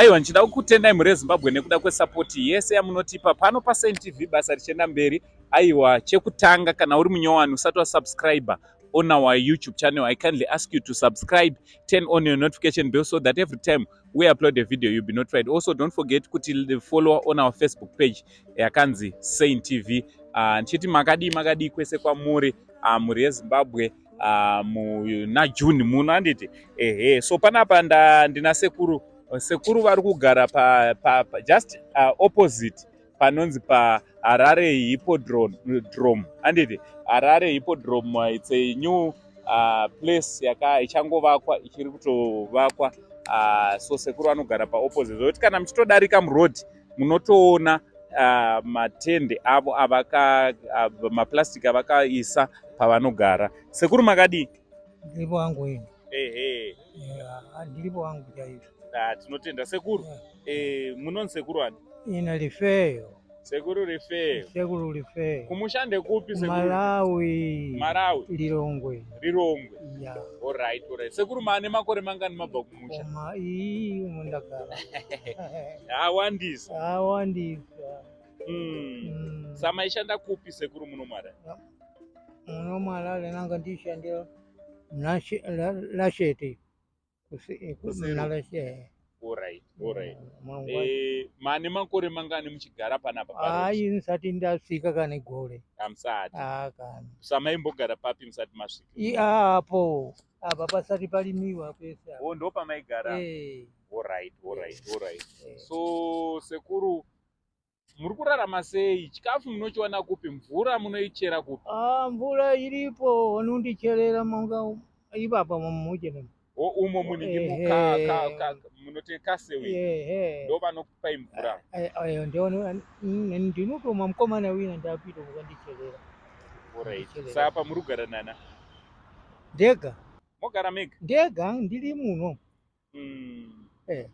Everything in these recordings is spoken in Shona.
Aiwa, ndichida kukutendai mhuri yeZimbabwe nekuda kwesapoti yese yamunotipa pano paSaint TV, basa richienda mberi. Aiwa, chekutanga, kana uri munyowani usati wasubscriber on our YouTube channel, I kindly ask you to subscribe, turn on your notification bell so that every time we upload a video you'll be notified. Also, don't forget kuti follow on our Facebook page yakanzi Saint TV. Ndichiti makadii makadii kwese kwamuri, mhuri yeZimbabwe, muna June muno, handiti? Ehe, so panapa ndina sekuru. Sekuru vari kugara pa, pa, pa just opposite panonzi paHarare Hippodrome, handiti? Harare Hippodrome, it's a new place yaka ichangovakwa, ichiri kutovakwa. So sekuru vanogara paopposite, zvokuti kana muchitodarika muroad munotoona matende avo avaka maplastic avakaisa pavanogara. Sekuru, makadii? Ndiripo wangu ini. Ehe. Ndiripo wangu chaizvo. Ah, tinotenda sekuru. Munonzi sekuru ani? Ina Lifeyo. Sekuru Rifeyo. Sekuru Lifeyo. Kumusha ndekupi, sekuru? Malawi. Malawi. Lilongwe. Lilongwe. Ya. Alright. Sekuru, maane makore mangani mabva kumusha? Koma iyi mundagara. Awandisa. Awandisa. Samaishanda kupi, sekuru, muno Mwara? Muno Mwalale nanga ndishandira muna Lashete. Kuseru. Muna Lashete. Alright. Mulungu. Maane makore mangani muchigara panapa paroad? Ayi, nsati ndasvika kane gore. Hamusati? Ah, kana. Samaimbogara papi musati masvika? Apo apa pasati palimiwa pese apa. O, ndo pamaigara. Eh. Alright. Eh. So sekuru, muri kurarama sei? Chikafu munochiwana kupi? Mvura munoichera kupi? Ah, mvura iripo, vanondicherera monga ipapa mumuchene. O, umo munenge munoti kasewe? Ehe. Ndo vanokupai mvura? Ayo, ndiona ndinotoma mukomana wina, ndapita kukandicherera. Alright. Ndicherera. Saka muri kugara nana? Ndega. Mogara mega? Ndega, ndiri muno. Eh.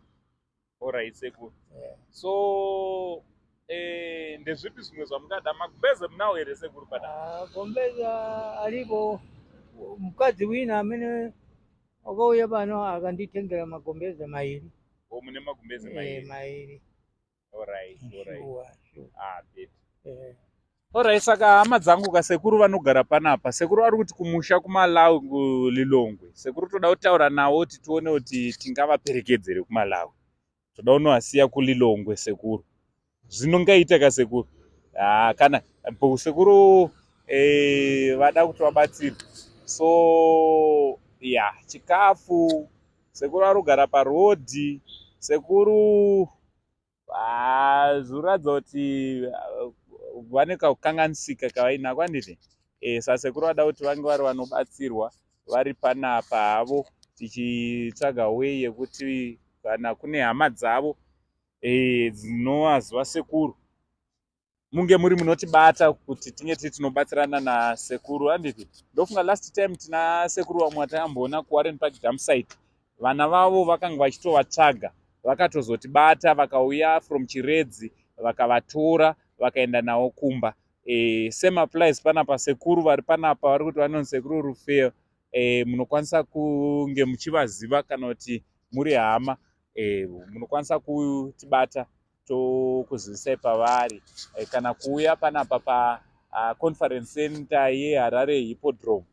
Alright, sekuru. Eh. So ndezvipi zvimwe zvamungada? Magumbeze munawo here, sekuru, pana? Ah, gombeza alipo, mukadzi wina amene wakauya pano akanditengera magombeza mairi. O, mune magumbeze Eh, mairi? Mairi. Alright. Sure. Ah, better. Eh. Alright, saka hama dzangu kasekuru vanogara panapa. Sekuru vari kuti kumusha kuMalawi, kuLilongwe. Sekuru toda kutaura navo kuti tione kuti tingavaperekedzere kuMalawi. Toda kunovasiya kuLilongwe, sekuru. Zvinongaita kasekuru? Ah, kana sekuru vada kuti vabatsirwe. So ya chikafu, sekuru vari kugara parodhi. Sekuru, ah, zvinoratidza kuti vane kakukanganisika kavainako, handiti? Saka sekuru vada kuti vange vari vanobatsirwa vari panapa havo, tichitsvaga way yekuti kana kune hama dzavo dzinovaziva sekuru, munge muri munotibata kuti tinge tiri tinobatsirana nasekuru, handiti? Ndofunga last time tina sekuru vamwe vatakamboona kuWarren Park dump site, vana vavo vakanga vachitovatsvaga, vakatozotibata, vakauya from Chiredzi, vakavatora, vakaenda navo kumba. Same applies panapa. Sekuru vari panapa vari kuti vanonzi sekuru Rufeo. Munokwanisa kunge muchivaziva kana kuti muri hama, munokwanisa kutibata tokuzivisai pavari, kana kuuya panapa pa conference center yeHarare Hippodrome,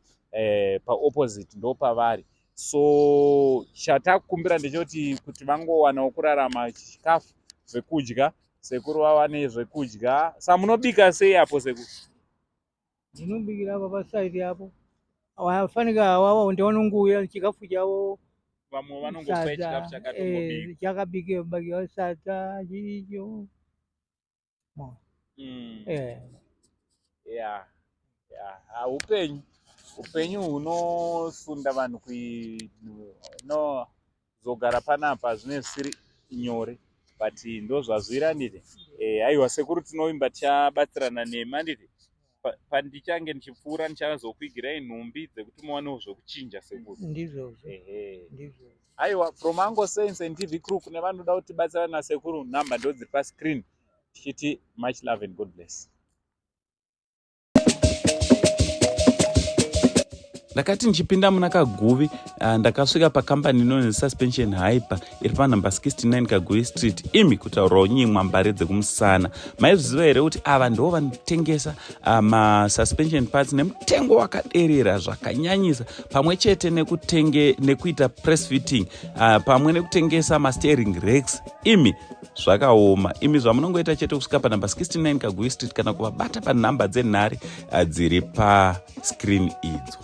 paopposite ndo pavari. So chatakumbira ndechekuti kuti vangowanawo kurarama, chikafu, zvekudya, sekuru vawane zvekudya. Sa munobika sei apo, sekuru? Ndinobikira apa pasaidi apo, wafanika awawa ndiwanonguya chikafu chavo. Vamwe vanongopai chikafu chakatongobikwa? Chakabikwa bakiwa, sadza chicho. Eh. Ya, upenyu hunosunda vanhu kui no zogara panapa, zvine zvisiri nyore, but ndo zvazviri, handiti? Aiwa sekuru, tinovimba tichabatsirana nemi, handiti? Pandichange ndichipfuura ndichazokuigirai nhumbi dzekuti muwanewo zvekuchinja, sekuru. Ndizvozvo. Ehe. Ndizvozvo. Aiwa, from Uncle Saints and TV crew, kune vanoda kuti tibatsirane nasekuru, namba ndo dziri pascreen, tichiti much love and God bless. Ndakati ndichipinda muna Kaguvi, ndakasvika pakambani inonzi Suspension Hyper iri panhamba 69 Kaguvi Street. Imi, kutaurawo nyimwa mbare dzekumusana, maizviziva here kuti ava ndo vanotengesa masuspension parts nemutengo wakaderera zvakanyanyisa, pamwe chete nekutenge nekuita press fitting, pamwe nekutengesa masteering racks? Imi, zvakaoma imi. Zvamunongoita chete kusvika panhamba 69 Kaguvi Street kana kuvabata panhamba dzenhare dziri pascreen idzo.